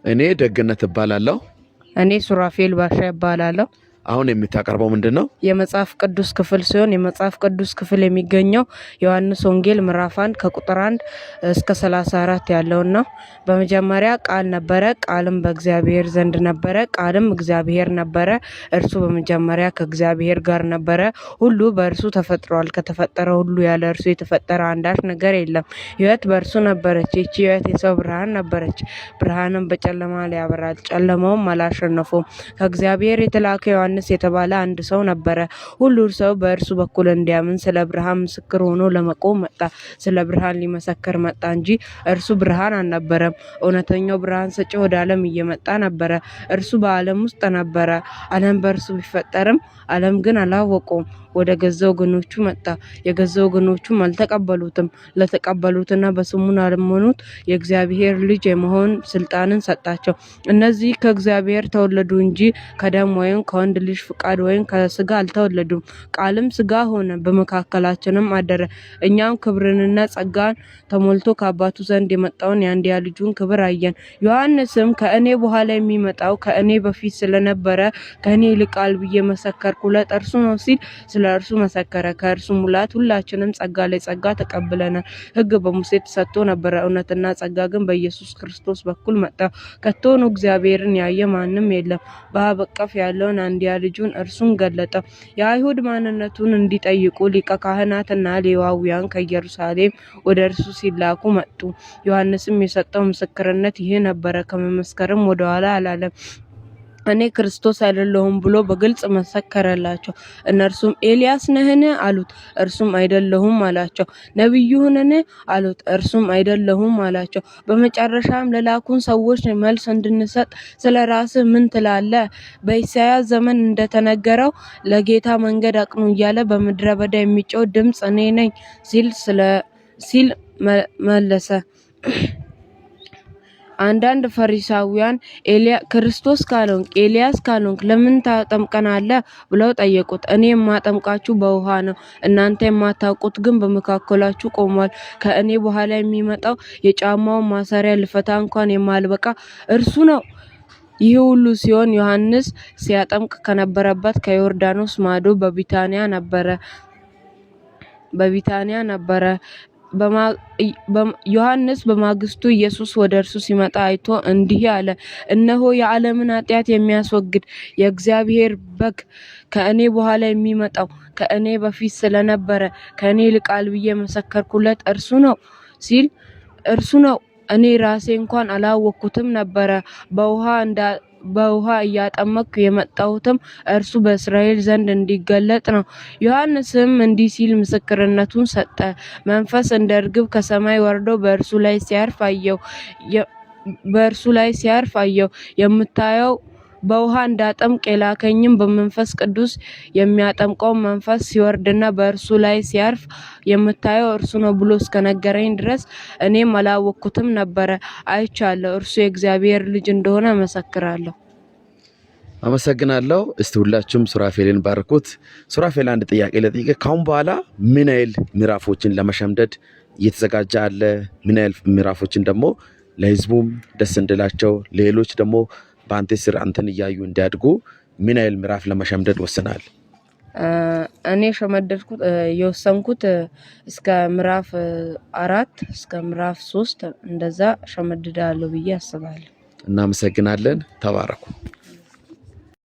እኔ ደግነት እባላለሁ። እኔ ሱራፌል ባሻ እባላለሁ። አሁን የምታቀርበው ምንድን ነው? የመጽሐፍ ቅዱስ ክፍል ሲሆን የመጽሐፍ ቅዱስ ክፍል የሚገኘው ዮሐንስ ወንጌል ምዕራፍ 1 ከቁጥር 1 እስከ 34 ያለውን ነው። በመጀመሪያ ቃል ነበረ፣ ቃልም በእግዚአብሔር ዘንድ ነበረ፣ ቃልም እግዚአብሔር ነበረ። እርሱ በመጀመሪያ ከእግዚአብሔር ጋር ነበረ። ሁሉ በእርሱ ተፈጥሯል። ከተፈጠረ ሁሉ ያለ እርሱ የተፈጠረ አንዳች ነገር የለም። ሕይወት በእርሱ ነበረች፣ ይህች ሕይወት የሰው ብርሃን ነበረች። ብርሃንም በጨለማ ላይ ያበራል፣ ጨለማውም አላሸነፈውም። ከእግዚአብሔር የተላከ ዮሐንስ የተባለ አንድ ሰው ነበረ። ሁሉ ሰው በእርሱ በኩል እንዲያምን ስለ ብርሃን ምስክር ሆኖ ለመቆም መጣ። ስለ ብርሃን ሊመሰክር መጣ እንጂ እርሱ ብርሃን አልነበረም። እውነተኛው ብርሃን ሰጪ ወደ ዓለም እየመጣ ነበረ። እርሱ በዓለም ውስጥ ነበረ። ዓለም በእርሱ ቢፈጠርም ዓለም ግን አላወቀውም። ወደ ገዛ ወገኖቹ መጣ፣ የገዛ ወገኖቹም አልተቀበሉትም። ለተቀበሉትና በስሙ ላመኑት የእግዚአብሔር ልጅ የመሆን ስልጣንን ሰጣቸው። እነዚህ ከእግዚአብሔር ተወለዱ እንጂ ከደም ወይም ከወንድ ልጅ ፍቃድ ወይም ከስጋ አልተወለዱም። ቃልም ስጋ ሆነ፣ በመካከላችንም አደረ። እኛም ክብርንና ጸጋን ተሞልቶ ከአባቱ ዘንድ የመጣውን የአንድያ ልጁን ክብር አየን። ዮሐንስም ከእኔ በኋላ የሚመጣው ከእኔ በፊት ስለነበረ ከእኔ ይልቃል ብዬ መሰከርኩለት እርሱ ነው ሲል ስለ እርሱ መሰከረ። ከእርሱ ሙላት ሁላችንም ጸጋ ላይ ጸጋ ተቀብለናል። ሕግ በሙሴ ተሰጥቶ ነበረ፣ እውነትና ጸጋ ግን በኢየሱስ ክርስቶስ በኩል መጣ። ከቶውኑ እግዚአብሔርን ያየ ማንም የለም። በአብ እቅፍ ያለውን አንድያ ልጁን እርሱን ገለጠው። የአይሁድ ማንነቱን እንዲጠይቁ ሊቀ ካህናትና ሌዋውያን ከኢየሩሳሌም ወደ እርሱ ሲላኩ መጡ። ዮሐንስም የሰጠው ምስክርነት ይህ ነበረ። ከመመስከርም ወደኋላ አላለም። እኔ ክርስቶስ አይደለሁም ብሎ በግልጽ መሰከረላቸው። እነርሱም ኤልያስ ነህን? አሉት። እርሱም አይደለሁም አላቸው። ነቢዩ ነህን? አሉት። እርሱም አይደለሁም አላቸው። በመጨረሻም ለላኩን ሰዎች መልስ እንድንሰጥ ስለ ራስህ ምን ትላለህ? በኢሳያስ ዘመን እንደተነገረው ለጌታ መንገድ አቅኑ እያለ በምድረ በዳ የሚጮህ ድምፅ እኔ ነኝ ሲል መለሰ። አንዳንድ ፈሪሳውያን ክርስቶስ ካልሆንክ ኤልያስ ካልሆንክ ለምን ታጠምቀናለህ? ብለው ጠየቁት። እኔ የማጠምቃችሁ በውሃ ነው፣ እናንተ የማታውቁት ግን በመካከላችሁ ቆሟል። ከእኔ በኋላ የሚመጣው የጫማውን ማሰሪያ ልፈታ እንኳን የማልበቃ እርሱ ነው። ይህ ሁሉ ሲሆን ዮሐንስ ሲያጠምቅ ከነበረበት ከዮርዳኖስ ማዶ በቢታንያ ነበረ። ዮሐንስ በማግስቱ ኢየሱስ ወደ እርሱ ሲመጣ አይቶ እንዲህ አለ፣ እነሆ የዓለምን ኃጢአት የሚያስወግድ የእግዚአብሔር በግ፣ ከእኔ በኋላ የሚመጣው ከእኔ በፊት ስለነበረ ከእኔ ይልቃል ብዬ መሰከርኩለት እርሱ ነው ሲል እርሱ ነው። እኔ ራሴ እንኳን አላወቅኩትም ነበረ። በውሃ እያጠመቅሁ የመጣሁትም እርሱ በእስራኤል ዘንድ እንዲገለጥ ነው። ዮሐንስም እንዲህ ሲል ምስክርነቱን ሰጠ። መንፈስ እንደ ርግብ ከሰማይ ወርዶ በእርሱ ላይ ሲያርፍ አየሁ። የምታየው በውሃ እንዳጠምቅ የላከኝም በመንፈስ ቅዱስ የሚያጠምቀው መንፈስ ሲወርድና በእርሱ ላይ ሲያርፍ የምታየው እርሱ ነው ብሎ እስከነገረኝ ድረስ እኔም አላወቅኩትም ነበረ። አይቻለሁ፣ እርሱ የእግዚአብሔር ልጅ እንደሆነ እመሰክራለሁ። አመሰግናለሁ። እስቲ ሁላችሁም ሱራፌልን ባርኩት። ሱራፌል፣ አንድ ጥያቄ ልጠይቅ። ካሁን በኋላ ምን ያህል ምዕራፎችን ለመሸምደድ እየተዘጋጀ አለ? ምን ያህል ምዕራፎችን ደግሞ ለህዝቡም ደስ እንድላቸው ሌሎች ደግሞ በአንተ ስር አንተን እያዩ እንዲያድጉ ምን ያህል ምዕራፍ ለመሸምደድ ወስናል? እኔ ሸመደድኩት የወሰንኩት እስከ ምዕራፍ 4፣ እስከ ምዕራፍ 3 እንደዛ ሸመድዳለሁ ብዬ አስባለሁ። እናመሰግናለን። ተባረኩ።